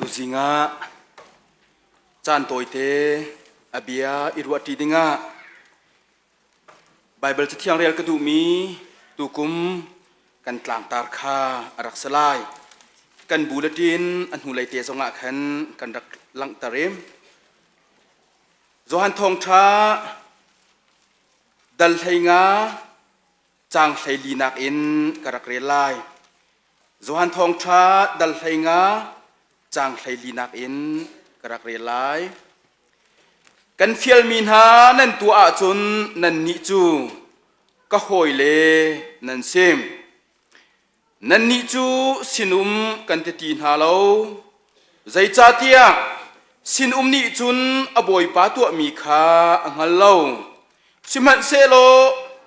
Tuzing ah caan tawite a bia i ruahṭi dingah Baibal Cathiang rel ka duhmi tukum kan tlangtar kha a rak si lai. Kan bulletin a hnulei te zongah khan kan rak langhter i Johan Thawngṭha dal 15 caang 14 in ka rak rel lai. Johan Thawngṭha dal 15 caang 14 in ka rak rel lai. Kan fialmi hna nan tuah ahcun nannih cu ka hawile nan si. Nannih cu sinum kan ti ti hna lo. Zeicahtiah sinum nih cun a bawipa tuahmi kha a hngal lo. Sihmanhsehlaw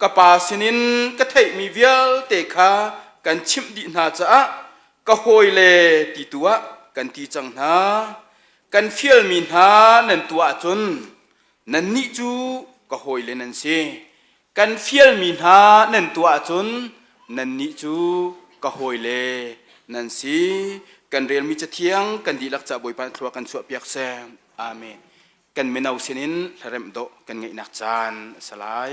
ka pa sinin ka theihmi vialte kha kan chimh dih hna caah ka hawile ti tu ah kan ti cang hna. Kan fialmi hna nan tuah ahcun nannih cu ka hawile nan si. Kan fialmi hna nan tuah ahcun nannih cu ka hawile nan si. Kan relmi cathiang kan dihlak ca Bawipa thlua kan chuahpiak seh. Amen. Kan mino sinin hlaremh dawh kan ngeihnak caan a si lai.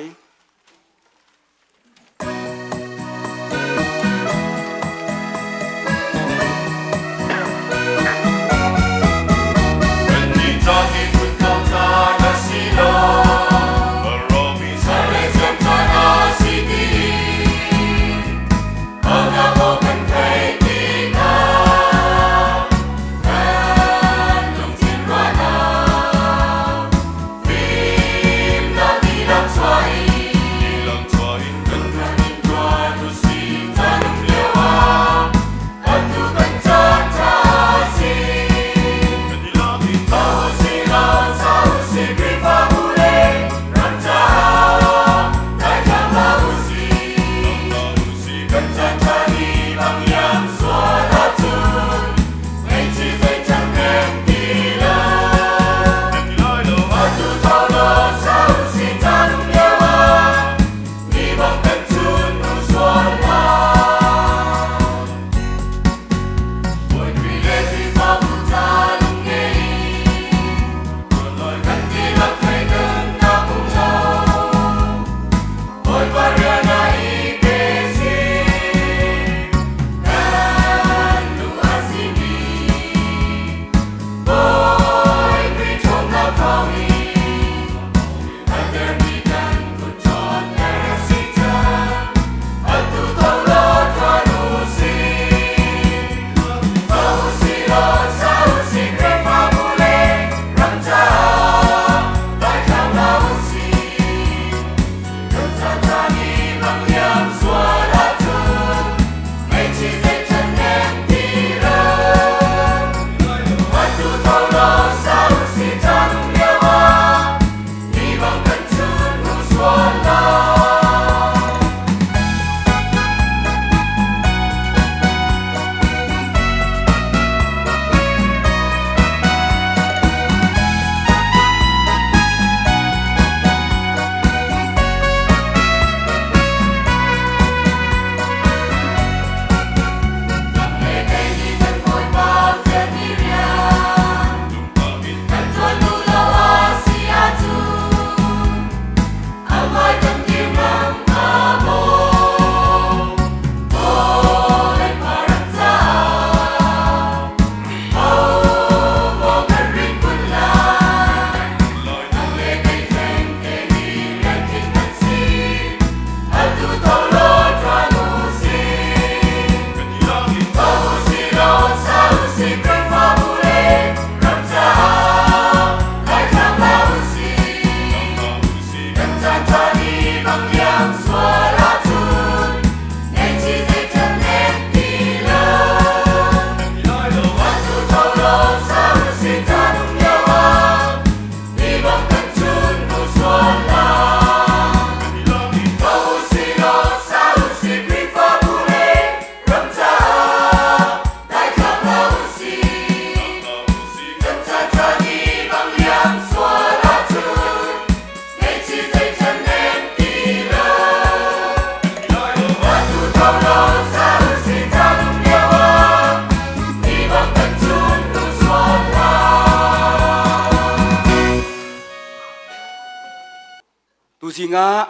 Tuzing ah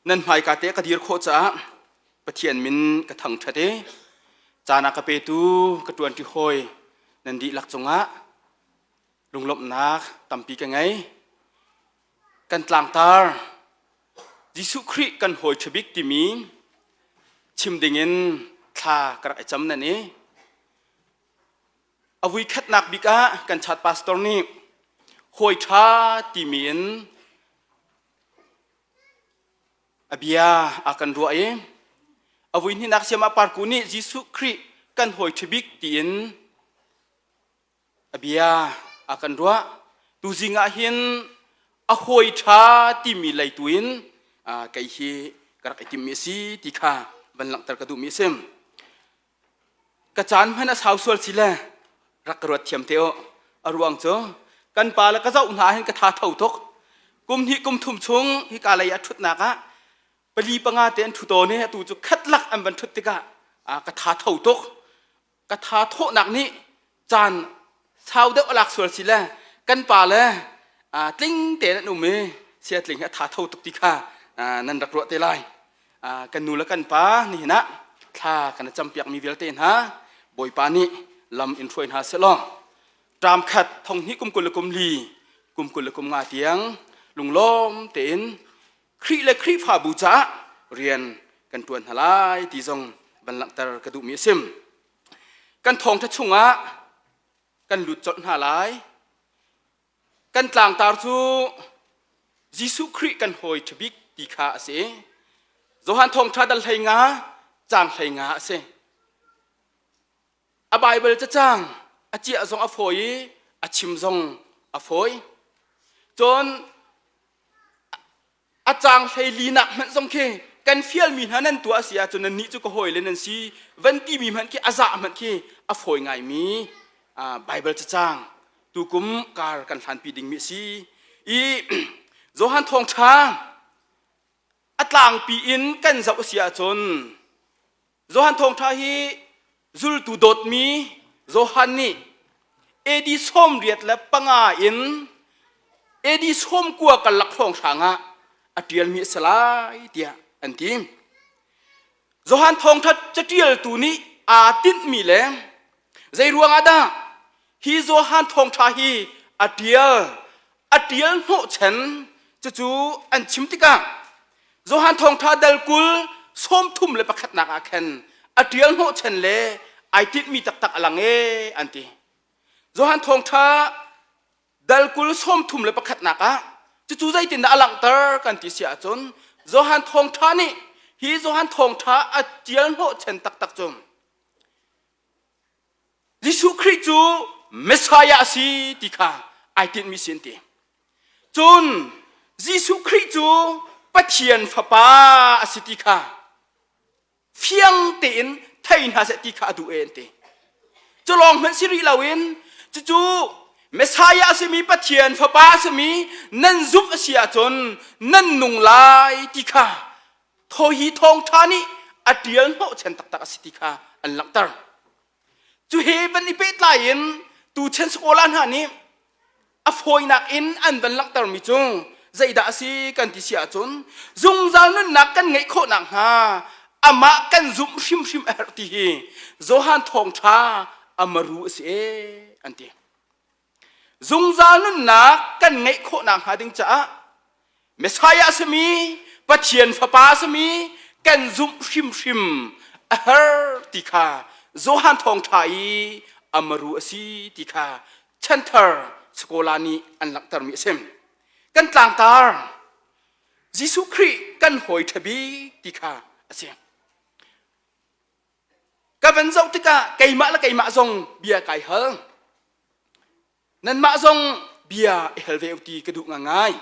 nan hmaika te ka dir khawh caah Pathian min ka thangṭhat i caan a ka petu ka ṭuanṭi hawi nan dihlak cungah lunglawmhnak tampi ka ngei. Kan tlangtar Jesuh Khrih kan hawi ṭhabik timi chim dingin thla ka rak i cam nan i A vuikhatnak bik ah kan chat pastor nih hawi ṭha timi in a bia a kan ruah i a vui hnihnak siam ah Parku nih Jesuh Khrih kan hawi ṭha bik tiin a bia a kan ruah. Tuzing ah hin a hawi ṭha timi lei tu in kei hi ka rak i timmi a si ti kha van langhter ka duhmi a si. Ka caan hmanh a sau sual si le rak ka ruat thiam te u. A ruang cu kan pa le ka zoh hna hin ka tha tho tuk. Kum hnih kum thum chung hika lei a ṭhutnak ah pali panga te an ṭhu tawn i atu cu khat lak an van ṭhut tikah ka tha tho tuk. Ka tha thawhnak nih caan sau deuh a lak sual si le kan pa le tling tein an um i sia tling hi a tha tho tuk ti kha nan rak ruah te lai. Kan nu le kan pa nihin ah thla kan i campiakmi vialte hna Bawipa nih lam in hruai hna sehlaw ṭam khat thong hnih kum 20 le kum li kum 20 le kum nga tiang lunglawm tein Khrih le Khrihfabu caah rian kan ṭuan hna lai ti zong van langhter ka duhmi a si. Kan thawngṭha chungah kan lut colh hna lai. Kan tlangtar cu Jesuh Khrih kan hawi ṭhabik ti kha a si. Johan thawngṭha dal 15 caang 15 a si. A Baibal cacang a ciah zong a fawi i a chim zong a fawi. Cun a caang 14 nak hmanh zong khi kan fialmi hna nan tuah a si ahcun nannih cu ka hawile nan si van timi hmanh khi a zah hmanh khi a fawi ngaimi Baibal cacang tukum kar kan hlanpi dingmi a si. I Johan Thawngṭha a tlangpi in kan zoh a si ahcun Johan Thawngṭha hi zultu dawtmi Johan nih AD 85 in AD 90 karlak hrawnghrang ah a ṭialmi a si lai tiah an ti. Johan Thawngṭha caṭialtu nih aa tinhmi le zei ruangah dah hi Johan Thawngṭha hi a ṭial a ṭial hnawhchan cucu an chim tikah Johan Thawngṭha dal 20 31 nak ah khan a ṭial hnawhchan le ai tinhmi taktak a lang ee an ti. Johan Thawngṭha dal 20 31 nak ah cucu zeitindah a langhter kan ti si ahcun Johan Thawngṭha nih hi Johan Thawngṭha a ṭial hnawhchan taktak cu Jesuh Khrih cu Messiah a si ti kha ai tinhmi si an ti. Cun Jesuh Khrih cu Pathian Fapa a si ti kha fiang tein thei hna seh ti kha a duh e an ti. Cu lawng hmanh si rih loin cucu Messiah a simi Pathian Fapa a simi nan zumh a si ahcun nan nung lai ti kha thaw hi thawngṭha nih a ṭial hnawhchan taktak a si ti kha an langhter. Cu he van i pehtlai in tuchan scholar hna nih a fawinak in an van langhtermi cu zeidah a si kan ti si ahcun zungzal nunnak kan ngeih khawh nakhnga amah kan zumh hrimhrim a herh ti hi Johan thawngṭha amaru a si ee an ti. Zungzal nunnak kan ngeih khawh nakhnga ding caah Messiah a simi Pathian Fapa a simi kan zumh hrimhrim a har ti kha Johan thawngṭha i amaru a si ti kha chanthar scholar nih an langhtermi a si. Kan tlangtar Jesuh Khrih kan hawi ṭha bik ti kha a si. Ka van zoh tikah keimah le keimah zong bia kai hal. Nanmah zong bia i hal ve u ti ka duh ngai.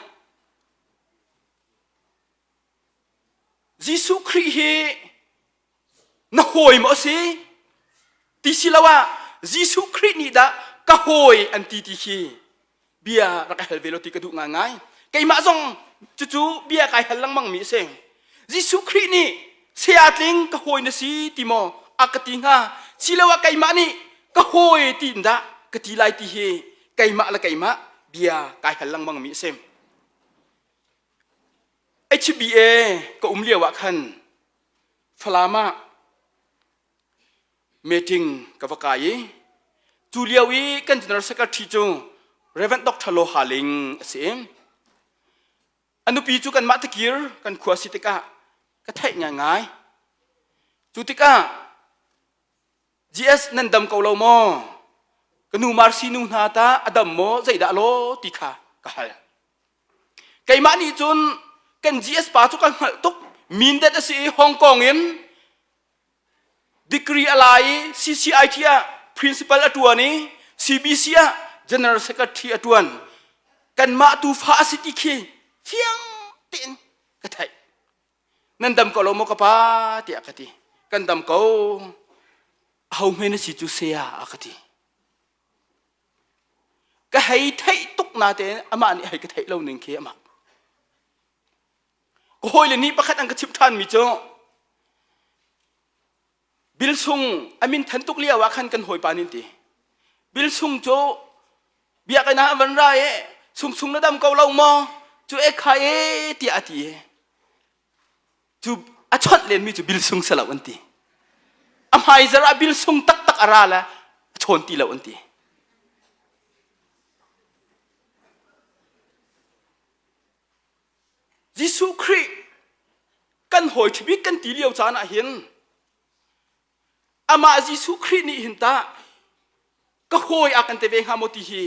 Jesuh Khrih hi na hawi maw a si? Ti si lo ah Jesuh Khrih nih dah ka hawi an ti ti khi bia rak i hal ve lo ti ka duh ngaingai. Keimah zong cucu bia kai hal lengmang mi a si. Jesuh Khrih nih saya tling ka hawi na si ti maw a ka ti hnga siloah keimah nih ka hawi ti in dah ka ti lai ti hi keimah le keimah bia kai hal lengmang mi a si. HBA ka um lio ah khan Falam ah meeting ka va kai i cu lio i kan general secretary cu Reverend Dr. Lo Ha Ling a si. A nupi cu kanmah tikir kan khua si tikah ka theih ngaingai. Cu tikah GS nan dam ko lo maw? Ka nu Marcy nu hna ta a dam maw? Zeidah law ti kha ka hal. Keimah nih cun kan GS pa cu ka hngalh tuk. Mindat a si i Hong Kong in degree a la i CCIT ah principal a ṭuan i CBC ah general secretary a ṭuan. Kanmah tufa a si ti khi fiang tein ka theih. Nan dam ko lo maw ka pa tiah ka ti. Kan dam ko. Aho hme na si cu saya a ka ti. Ka hei theih tuk natein amah nih hei ka theih lo ning khi amah. Ka hawile nih pakhat an ka chimh ṭhanmi cu Bil Sung a min than tuk lio ah khan kan hawipa nih ti. Bil Sung cu biakinn ah a van ra i Sung Sung na dam ko lo maw? Cu e kha e tiah a ti i cu a chawnh lenmi cu Bil Sung si lo an ti. A hmaizar ah Bil Sung taktak a ra le a chawn ti lo an ti. Jesuh Khrih kan hawi ṭhabik kan ti lio caan ah hin amah Jesuh Khrih nih hin tah ka hawi a kan te ve hnga maw ti hi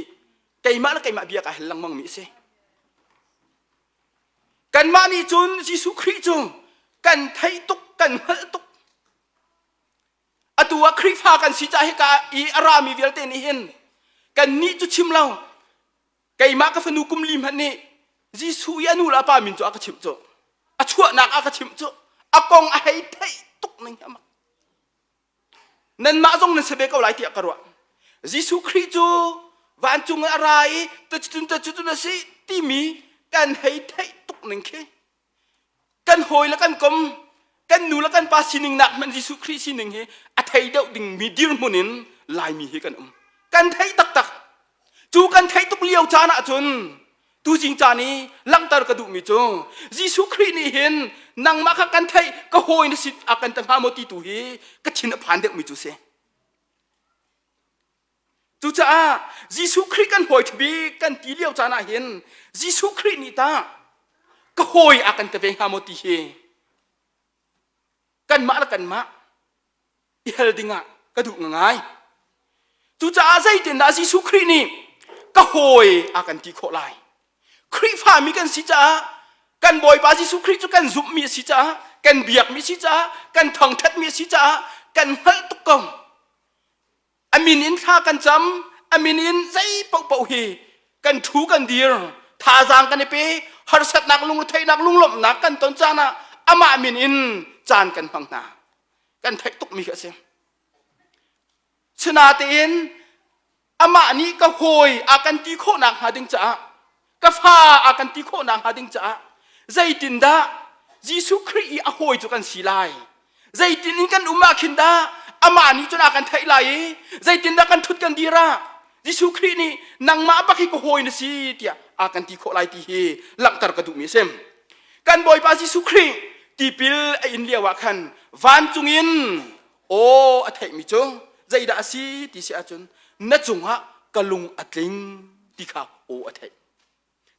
keimah le keimah bia ka hal lengmang mi a si. Kanmah nih cun Jesuh Khrih cu kan theih tuk, kan hngalh tuk. Atu ah Khrihfa kan si caah hika i a rami vialte nih hin kannih cu chim lo Keimah ka fanu kum li hmanh nih Jesuh i a nu le a pa min cu a ka chimh cu. A chuahnak a ka chimh cu. A kong a hei theih tuk ning hi a mak. Nanmah zong nan si ve ko lai tiah ka ruah. Jesuh Khrih cu vancung in a ra i tacun tacun a si timi kan hei theih tuk ning khi. Kan hawi le kan kom, kan nu le kan pa sining nak hmanh Jesuh Khrih sining hi a thei deuh dingmi dirhmun in Laimi hi kan um. Kan theih taktak. Cu kan theih tuk lio caan ahcun tuzing caan i langhter ka duhmi cu Jesuh Khrih nih hin nangmah kha kan theih ka hawi na si a kan ta hnga maw ti tu hi ka thin a phan deuhmi cu si. Cucaah Jesuh Khrih kan hawi ṭhabik kan ti lio caan ah hin Jesuh Khrih nih tah ka hawi a kan ti ve hnga maw ti hi kanmah le kanmah i hal dingah ka duh ngai. Cucaah zeitindah Jesuh Khrih nih ka hawi a kan ti khawh lai? Khrihfami kan si caah kan Bawipa Jesuh Khrih cu kan zumhmi a si caah kan biakmi a si caah kan thangṭhatmi a si caah kan hngalh tuk ko. A min in thla kan cam, a min in zei paohpaoh hi kan ṭhu kan dir, thazaang kan i pe, harsatnak lungretheihnak lunglawmhnak kan ton caan ah amah min in caan kan hmang hna. Kan theih tukmi khi a si. Sinatein amah nih ka hawi a kan ti khawhnak hnga ding caah ka fa a kan ti khawhnak hnga ding caah zeitindah Jesuh Khrih i a hawi cu kan si lai zeitin in kan um ah khin dah amah nih cun a kan theih lai i zeitindah kan ṭhut kan dir ah Jesuh Khrih nih nangmah bak hi ka hawi na si tiah a kan ti khawh lai ti hi langhter ka duhmi a si kan Bawipa Jesuh Khrih tipil a in lio ah khan vancung in aw a theihmi cu zeidah a si ti si ahcun na cungah ka lung a tling ti kha aw a theih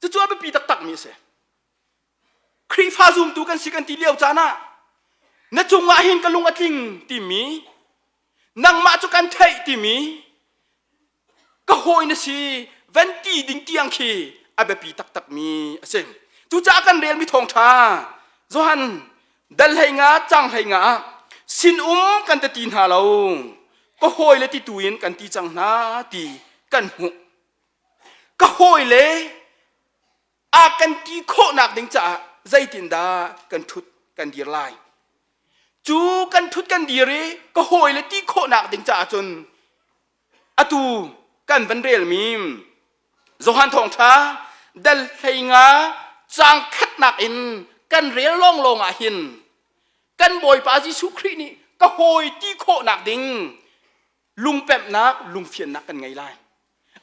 cucu a biapi taktakmi a si Khrihfa zumtu kan si kan ti lio caan ah na cungah hin ka lung a tling timi nangmah cu kan theih timi ka hawi na si van ti ding tiang khi a biapi taktakmi a si cucaah kan relmi thawngṭha Johan dal hlei nga cang hlei nga ah sin um kan ti hna lo ka hawi le ti tu in kan ti cang hna ti kan hmuh ka hawi le a kan ti khawhnak ding caah zeitindah kan ṭhut kan dir lai cu kan ṭhut kan dir i ka hawi le ti khawhnak ding caah cun atu kan van relmi Johan Thawngṭha dal 15 caang khatnak in kan rel lawnglawng ah hin kan Bawipa Jesuh Khrih nih ka hawi ti khawhnak ding lungpemhnak lungfiannak kan ngei lai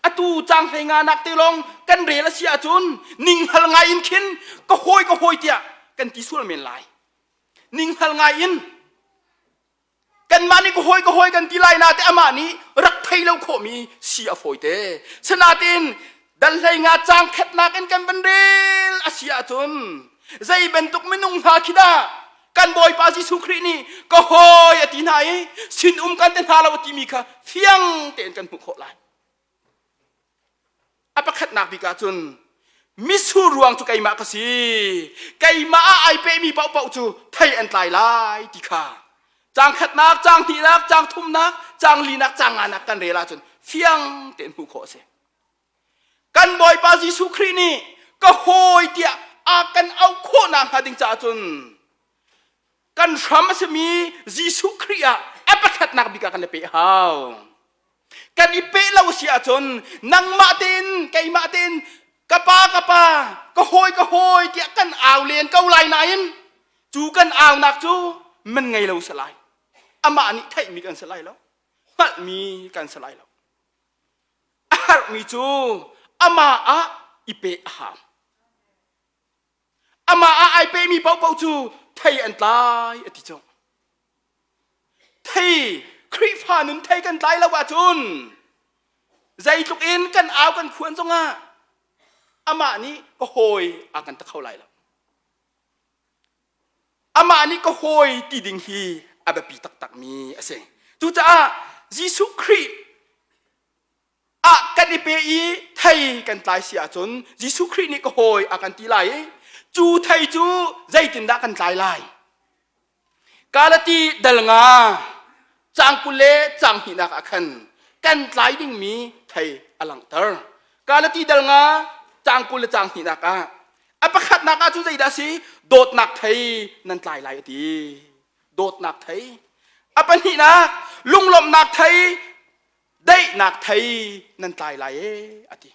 atu caang 15 nak te lawng kan rel a si ahcun ninghal ngai in khin ka hawi ka hawi tiah. kan ti sual men lai. Ninghngal ngai in kanmah nih ka hawi ka hawi kan ti lai na te amah nih rak thei lo khawhmi si a fawi te. Sinain dal hlei nga cang khatnak in kan van rel a si ahcun zei bantuk minung hna khi dah kan Bawipa Jesuh Khrih nih ka hawi a ti hna i sin um kan te hna lo a timi kha fiang tein kan hmuh khawh lai. A pakhatnak bik ah cun mitsur ruang cu keimah ka si. Keimah ah ai pehmi paohpaoh cu thei an tlai lai ti kha caang khatnak, caang hnihnak, caang thumnak, caang linak, caang nganak kan rel ahcun fiang tein hmuh khawh a si. Kan Bawipa Jesuh Khrih nih ka hawi tiah a kan auh khawhnak hnga ding caah cun kan hram a simi Jesuh Khrih ah a pakhatnak bik ah kan i peh hau. Kan i peh lo si ahcun nangmah tein keimah tein ka pa ka pa ka hawi ka hawi tiah kan au len ko lai nain cu kan aunak cu man ngei lo si lai. Amah nih theihmi kan si lai lo. Hngalhmi kan si lai lo. A harhmi cu amah ah i peh a hau. Amah ah ai pehmi paohpaoh cu thei an tlai a ti cu. Thei Khrihfa nun thei kan tlai lo ahcun zeitluk in kan au kan khuan zongah amah nih ka hawi a kan ta kho lai lo. Amah nih ka hawi ti ding hi a biapi taktakmi a si. Cucaah Jesuh Khrih ah kan i pe i thei kan tlai si ahcun Jesuh Khrih nih ka hawi a kan ti lai i cu thei cu zeitindah kan tlai lai? Galati dal nga cang 20 le cang hnihnak ah khan kan tlai dingmi thei a langhter. Galati dal nga cang 20 le cang hnihnak ah a pakhatnak ah cun zeidah a si? Dawtnak thei nan tlai lai a ti. Dawtnak thei. A pahnihnak lunglawmhnak thei, daihnak thei nan tlai lai e a ti.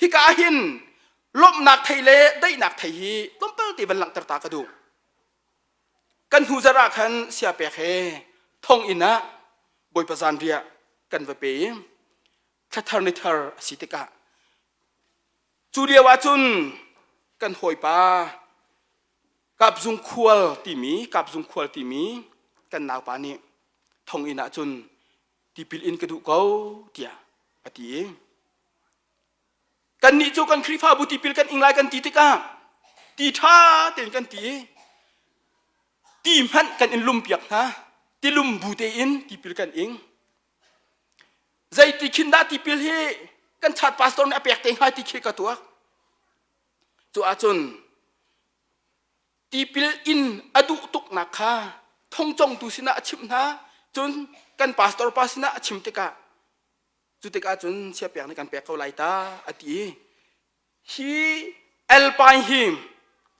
Hika ah hin lawmhnak thei le daihnak thei hi tlawmpal te van langhter ta ka duh. Kan hnu zarh ah khan siapek he thonginn ah Bawipa zanriah kan va pe i thlathar ni thar a si tikah cu lio ah cun kan hawipa Kapzung khual timi Kapzung khual timi kan naupa nih thonginn ah cun tipil in ka duh ko tiah a ti i kannih cu kan Khrihfabu tipil kan ing lai kan ti tikah ti ṭha tein kan ti i ti hmanh kan in lumpiak hna tilum bu tein tipil kan ing zeiti khin dah tipil hi kan chat pastor nih a pek te hnga ti khi ka tuak cu ahcun tipil in a duh tuknak kha thongcongtu sinah a chimh hna cun kan pastor pa sinah a chim tikah cu tikah cun chiapiak nih kan pek ko lai ta a ti i hi alpine hi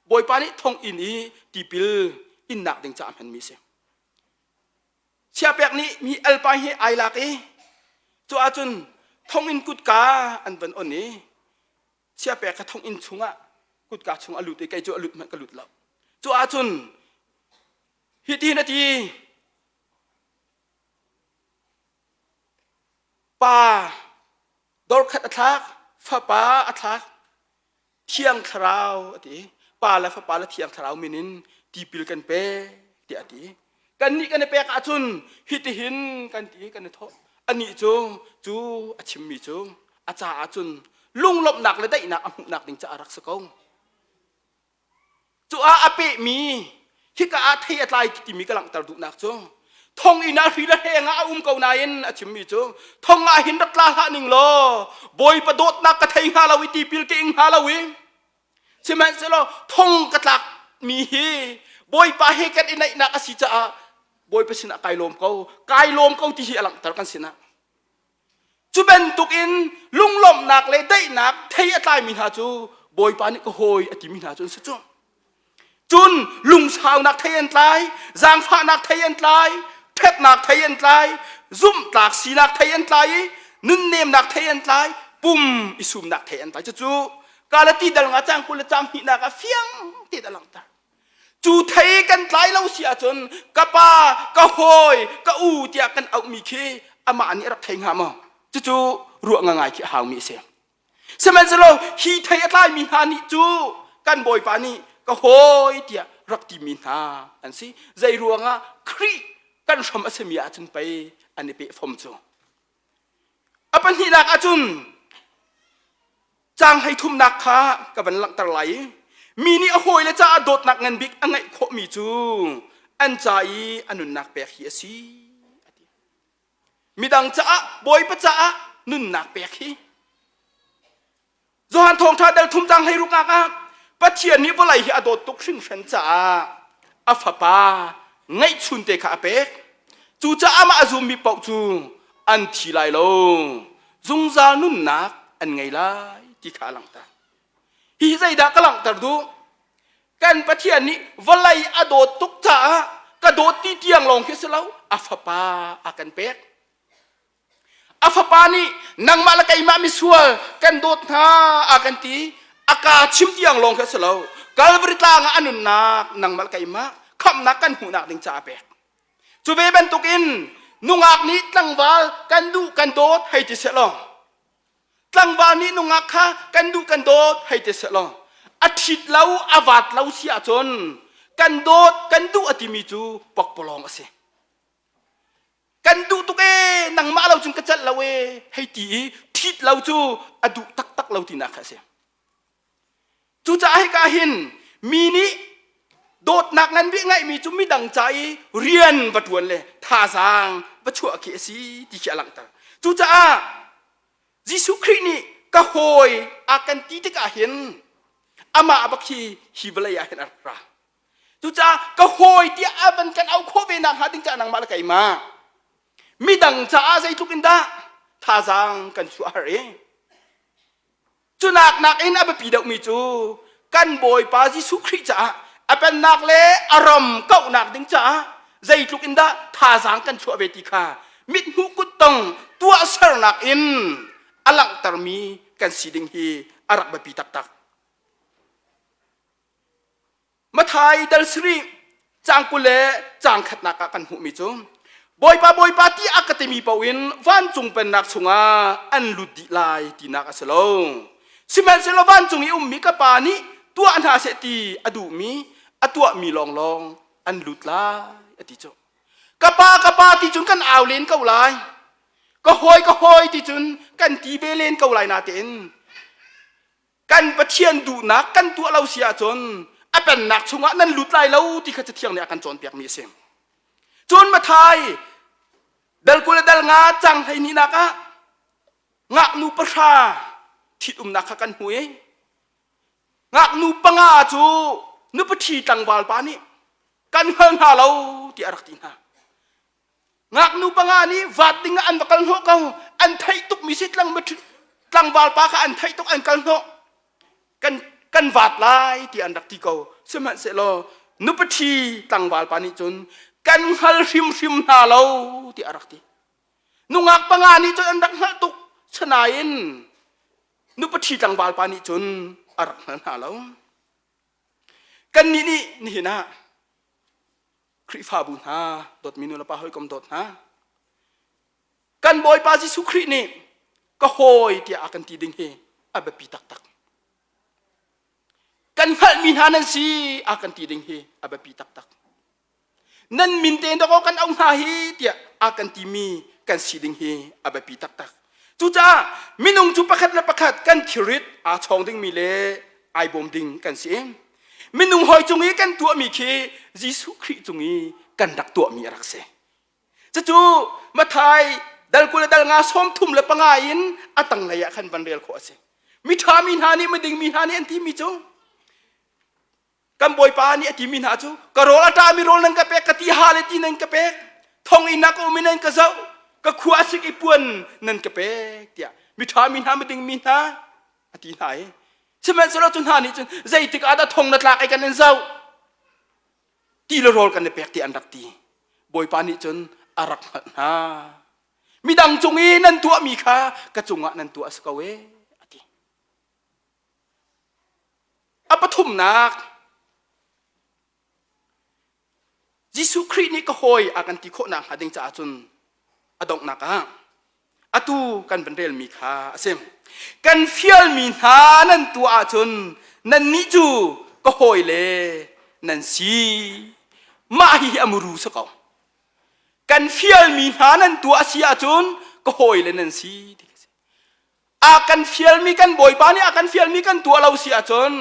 bawipa nih thonginn i tipil innak ding caah hmanmi a si chiapek nih mi alpine hi ai lak i cu ahcun thonginn kutka an van on i chiapek kha thonginn chungah kutka chung a lut i kei cu a lut hmanh ka lut lo cu ahcun hitin a ti Pa dorkhat a thlak fapa a thlak thiang thlarau a ti pa le fapa le thiang thlarau min in tipil kan pek tiah a ti kannih kan i pek ahcun hitihin kan ti kan i thawh anih cu cu a chimmi cu a caah cun lunglawmhnak le daihnak a hmuhnak ding caah rak si ko Cu ah a pehmi hika ah thei a tlai timi ka langhter duhnak cu thonginn ah hri le hleng ah a um ko nain a chimmi cu thong ah hin rak tla hlah ning law Bawipa dawtnak ka thei hnga lo i tipil ka ing hnga lo i sihmanhsehlaw thong ka tlak mi hi Bawipa he kan i naihnak a si caah Bawipa sinah kai lawm ko kai lawm ko ti hi a langhter kan sinah Cu bantukin lunglawmhnak le daihnak thei a tlaimi hna cu Bawipa nih ka hawi a timi hna cu an si cu. Cun lungsaunak thei an tlai, zaangfahnak thei an tlai, ṭhatnak thei an tlai, zumhtlak sinak thei an tlai i nunnemnak thei an tlai, pum i sumnak thei an tlai. Cucu Galati dal nga cang 20 le cang hnihnak ah fiang tein a langhter. Cu thei kan tlai lo si ahcun ka pa, ka hawi, ka u tiah kan auhmi khi amah nih a rak thei hnga maw? Cucu ruah ngangai khi a haumi a si. Sihmanhsehlaw hi thei a tlaimi hna nih cu kan Bawipa nih ka hawi tiah rak timi hna an si. Zei ruangah Khrih kan hram a simi ahcun pei an i peh fom cu. A pahnihnak ahcun caang hleithumnak kha ka van langhter lai i mi nih a hawile caah dawtnak ngan bik a ngeih khawhmi cu an ca i a nunnak pek hi a si. Midang caah Bawipa caah nunnak pek hi Johan thawngṭha dal thum cang hlei ruk ah Pathian nih vawlei hi a dawt tuk hringhran caah a fapa ngeihchun te kha a pek. Cucaah amah a zummi paoh cu an thi lai lo, zungzal nunnak an ngei lai ti kha a langhter. Hihi zeidah ka langhter duh? Kan Pathian nih vawlei a dawt tuk caah ka dawt ti tiang lawng khi si lo, a fapa a kan pek. A fapa nih nangmah le keimah misual kan dawt hna a kan ti. A ka chim tiang lawng khi a si lo. Calvary tlang ah a nunnak nangmah le keimah khamhnak kan hmuhnak ding caah a pek. Cu ve bantukin nungak nih tlangval kan duh kan dawt hei ti seh law tlangval nih nungak kha kan duh kan dawt hei ti seh law a ṭhit lo a vat lo si ahcun kan dawt kan duh a timi cu pokpalawng a si. Kan duh tuk ee nangmah lo cun ka celh lo ee hei ti i ṭhit lo cu a duh taktak lo tinak kha a si. Cucaah hika hin mi nih dawtnak ngan bik ngeihmi cu midang ca i rian va ṭuan le thazaang va chuah khi a si ti khi a langhter. Cucaah Jesuh Khrih nih ka hawi a kan ti tikah hin amah bak hi hi vawlei ah hin a rak ra. Cucaah ka hawi tiah a van kan auh khawh ve nakhnga ding caah nangmah le keimah midang caah zeitluk in dah thazaang kan chuah har i cunak nakin a biapi deuhmi cu kan Bawipa Jesuh Khrih caah a pennak le a ram kauhnak ding caah zeitluk in dah thazaang kan chuah ve ti kha mithmuh kuttong tuahsernak in a langhtermi kan si ding hi a rak biapi taktak. Mathai dal sarih caang 20 le caang khatnak ah kan hmuhmi cu Bawipa Bawipa ti a ka timi paoh in vancung pennak chungah an lut dih lai tinak a si lo. Sihmanhsehlaw vancung i ummi ka Pa nih tuah hna seh ti a duhmi a tuahmi lawnglawng an lut lai a ti cu. Ka pa ka pa ti cun kan au len ko lai. Ka hawi ka hawi ti cun kan ti ve len ko lai natein kan Pathian duhnak kan tuah lo si ahcun a pennak chungah nan lut lai lo ti kha Cathiang nih a kan cawnpiakmi a si. Cun Mathai dal 20 le dal nga cang 12 nak ah ngaknu pahra ṭhitumnak kha kan hmu i ngaknu panga cu nupaṭhi tlangval pa nih kan hngal hna lo tiah a rak ti hna. Ngaknu panga nih vat ding ah an va kal hnawh ko. An theih tukmi si tlangval pa kha an theih tuk an kal hnawh. Kan kan vat lai ti an rak ti ko. Sihmanhsehlaw nupaṭhi tlangval pa nih cun kan hngal hrimhrim hna lo ti a rak ti. Nungak panga nih cun an rak hngalh tuk. Sinain nupaṭhi tlangval pa nih cun a rak hngal hna lo. Kannih nih nihin ah Khrihfabu hna, dawtmi nu le pa hawikom dawt hna, kan Bawipa Jesuh Khrih nih ka hawi tiah a kan ti ding hi a biapi taktak. Kan hngalhmi hna nan si a kan ti ding hi a biapi taktak. Nan min te dawkaw kan auh hna hi tiah a kan timi kan si ding hi a biapi taktak. Cucaah minung cu pakhat le pakhat kan thilrit aa chawng dingmi le ai bawm ding kan si. Minung hawi cung i kan tuahmi khi Jesuh Khrih cung i kan rak tuahmi a rak si. Cucu Mathai dal 20 le dal nga 35 in a tanglei ah khan van rel khawh a si. Miṭha mi hna nih miding mi hna nih an timi cu kan Bawipa nih a timi hna cu ka rawl a ṭami rawl nan ka pek ka ti ha le ti nan ka pek thonginn ah ka um i nan ka zoh ka khua a sik i puan nan ka pek tiah miṭha mi hna miding mi hna a ti hna i Sihmanhsehlaw cu hna nih cun zeitik ah dah thong na tlak i kan in zoh ti le rawl kan i pek ti an rak ti. Bawipa nih cun a rak hngalh hna. Midang cung i nan tuahmi kha ka cungah nan tuah a si ko e a ti. A pathumnak Jesuh Khrih nih ka hawi a kan ti khawh nakhnga ding caah cun a donghnak ah atu kan van relmi kha a si. Kan fialmi hna nan tuah ahcun nannih cu ka hawi le nan si. Mah hi a muru si ko. Kan fialmi hna nan tuah a si ahcun ka hawi le nan si ti si. A kan fialmi kan Bawipa nih a kan fialmi kan tuah lo si ahcun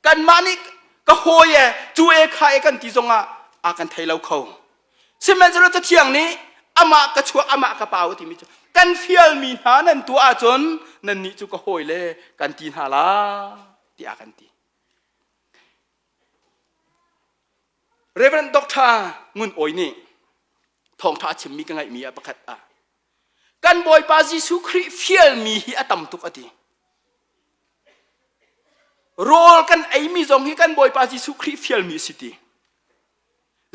kanmah nih ka hawi e cu e kha e kan ti zongah a kan thei lo kho. Sihmanhsehlaw Cathiang nih amah ka chuak amah ka pau timi cu kan fialmi hna nan tuah ahcun nannih cu ka hawile kan ti hna la tiah kan ti. Reverend Dr. Ngun Awi nih thawngṭha a chimmi ka ngaihmi ah pakhat ah kan Bawipa Jesuh Khrih fialmi hi a tam tuk a ti. Rawl kan eimi zong hi kan Bawipa Jesuh Khrih fialmi a si ti.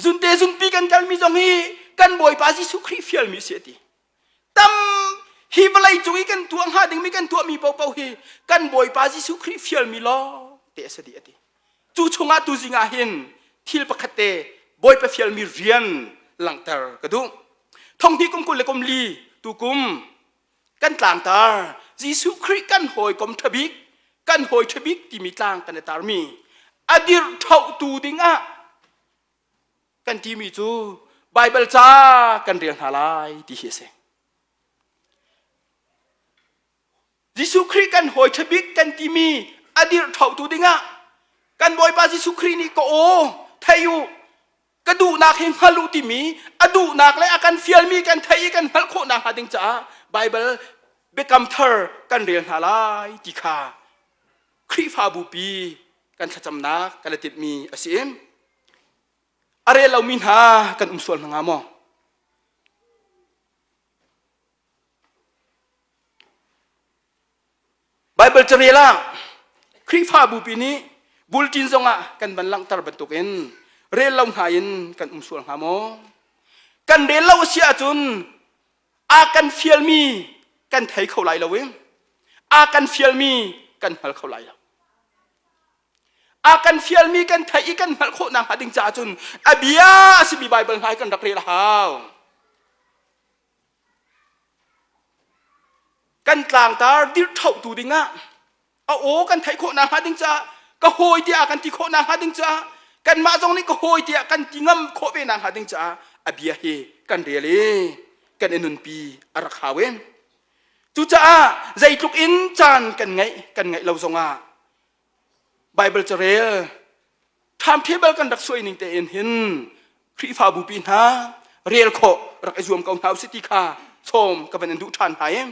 Zunte zunpi kan kalmi zong hi kan Bawipa Jesuh Khrih fialmi si a ti. Tam hi vawlei cung i kan tuah hnga dingmi kan tuahmi paohpaoh hi kan Bawipa Jesuh Khrih fialmi lawng te a si dih a ti. Cu chungah tuzing ah hin thil pakhat te Bawipa fialmi rian langhter ka duh. Thonghnih kum 20 le kum li tukum kan tlangtar Jesuh Khrih kan hawikom ṭhabik kan hawi ṭhabik timi tlang kan i tarmi a dirh ṭhohtu dingah kan timi cu Baibal ca kan rel hna lai ti hi a si. Jesuh Khrih kan hawi ṭhabik kan timi a dirh ṭhohtu dingah kan Bawipa Jesuh Khrih nih ka aw thei u ka duhnak hi hngal u timi a duhnak le a kan fialmi kan theih i kan hngalh khawh nakhnga ding caah Baibal biakam thar kan rel hna lai ti kha Khrihfabu pi kan thlacamnak kan i tinhmi a si. A rel lomi hna kan um sual hna hnga maw? Baibal carel ah Khrihfabu pi nih bulletin zongah kan van langhter bantukin rel lo hna in kan um sual hnga maw? Kan rel lo a si ahcun a kan fialmi kan thei kho lai lo i a kan fialmi kan hngal kho lai lo. A kan fialmi kan theih i kan hngalh khawh nakhnga ding caah cun a bia a simi Baibal hna hi kan rak rel a hau. Kan tlangtar dirhṭhohtu dingah a aw kan theih khawh nakhnga ding caah ka hawi tiah kan ti khawh nakhnga ding caah kanmah zong nih ka hawi tiah kan ti ngam khawh ve nakhnga ding caah a bia hi kan rel i kan i nunpi a rak hau i cucaah zeitluk in caan kan ngeih kan ngeih lo zongah Baibal carel timetable kan rak suai ning tein hin Khrihfabu pi hna rel khawh rak i zuam ko hna usih ti kha sawm ka van in duh ṭhan hna i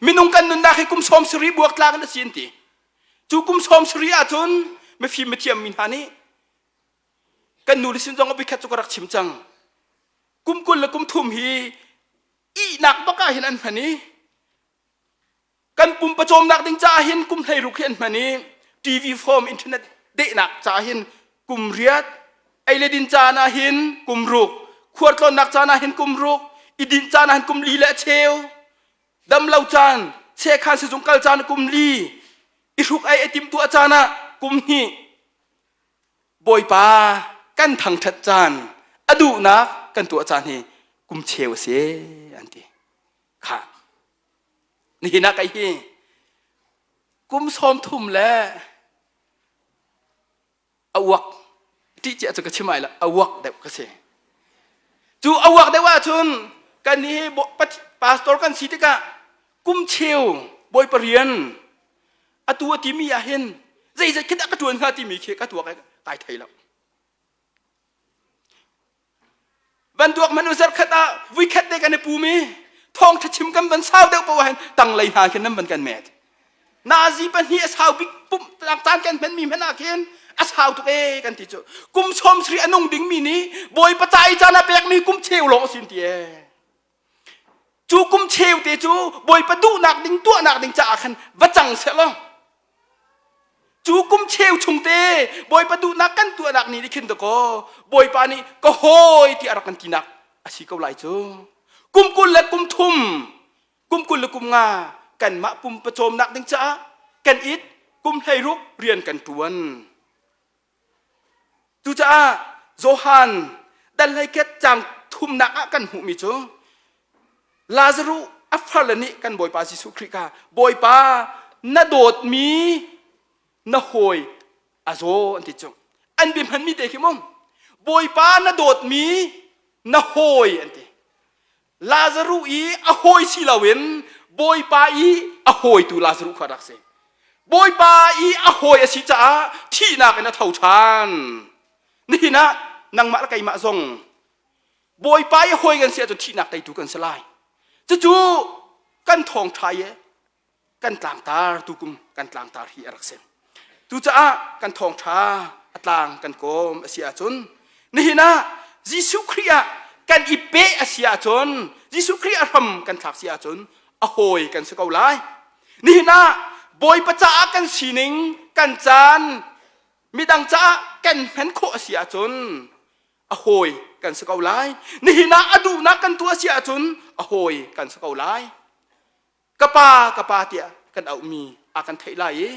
minung kan nunnak hi kum 70 buak tlak in a si an ti cu kum 70 ahcun mifim mithiam mi hna nih kan nu le sin zong a bikhat cu ka rak chim cang kum 20 le kum thum hi ihnak bak ah hin an hman i Kan pum pawcawmnak ding caah hin kum 16 hi an hman i TV form internet dehnak caah hin kum riat, ei le din caan ah hin kum ruk, khualtlawnnak caan ah hin kum ruk, i dinh caan ah hin kum li le a cheu, damlo caan, chekhan sizung kal caan kum li, i hruk ei a timhtuah caan ah kum hnih, Bawipa kan thangṭhat caan, a duhnak kan tuah caan hi kum cheu a si an ti. Kha Nihin ah kei hi kum 30 le a uak ṭih cia cu ka chim ai lo a uak deuh ka si. Cu a uak deuh ahcun kan nih pastor kan si tikah kum cheu bawipa rian atu a timi ah hin zeizat khi dah ka ṭuan hnga timi khi ka tuak kai thei lo. Van duak man u zarkhat ah vuikhat te kan i pum i thawngtha chim kan van sau deuh poah hin tanglei hna khin nan van kan met. Nazi pahnih a sau bik pumh caan kan hman mi hmanh ah khin a sau tuk e kan ti cu. Kum 70 a nung ding mi nih Bawipa ca i caan a pek mi kum cheu lawng a sin ti e. Cu kum cheu te cu Bawipa duhnak ding tuahnak ding caah khan va cang seh law cu kum cheu chung te Bawipa duhnak kan tuahnak ni nih khin dakaw Bawipa nih ka hawi ti a rak kan tinak a si ko lai cu kum 20 le kum thum kum 20 le kum nga kanmah pum pawcawmnak ding caah kan it kum 16 rian kan ṭuan Cucaah Johan dal hleikhat caang thumnak ah kan hmuhmi cu Lazaruh a farle nih kan Bawipa Jesuh Khrih kha Bawipa na dawtmi na hawi A zaw an ti cu. An bia hmanmi te khi mu. Bawipa na dawtmi na hawi an ti. Lazaruh i a hawi si loin Bawipa i a hawitu Lazaruh kha rak si. Bawipa i a hawi a si caah thihnak in a tho ṭhan. Nihin ah nangmah le keimah zong Bawipa i hawi kan si ahcun thihnak teitu kan si lai. Cucu kan thawngṭha i kan tlangtar tukum kan tlangtar hi a rak si. Cucaah kan thawngṭha a tlang kan kawm a si ahcun nihin ah Jesuh Khrih ah kan i peh a si ahcun Jesuh Khrih a hram kan thlak si ahcun a hawi kan si ko lai. Nihin ah Bawipa caah kan sining kan caan midang caah kan hman khawh a si ahcun a hawi kan si ko lai. Nihin ah a duhnak kan tuah si ahcun a hawi kan si ko lai. Ka pa ka pa tiah kan auhmi a kan theih lai i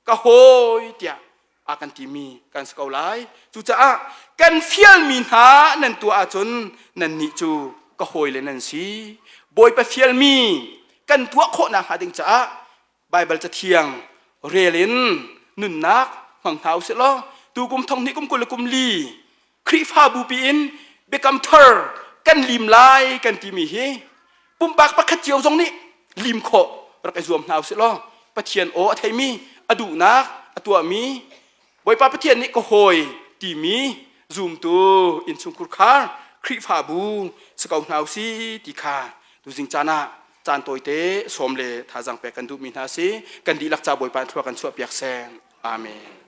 ka hawi tiah a kan timi kan si ko lai. Cucaah kan fialmi hna nan tuah ahcun nannih cu ka hawile nan si. Bawipa fialmi kan tuah khawhnak hnga ding caah Baibal cathiang rel in nunnak hmang hna usih law tukum thong hnih kum 20 le kum li Khrihfabu pi in biakam thar kan lim lai kan timi hi pumpak pakhat cio zong nih lim khawh rak i zuam hna usih law Pathian aw a theimi a duhnak a tuahmi Bawipa Pathian nih ka hawi timi zumtu innchungkhur khar Khrihfabu si ko hna usih ti kha tuzing caan ah caan tawite sawm le thazaang pek kan duhmi hna si. Kan dihlak ca Bawipa thlua kan chuah piak seh. Amen.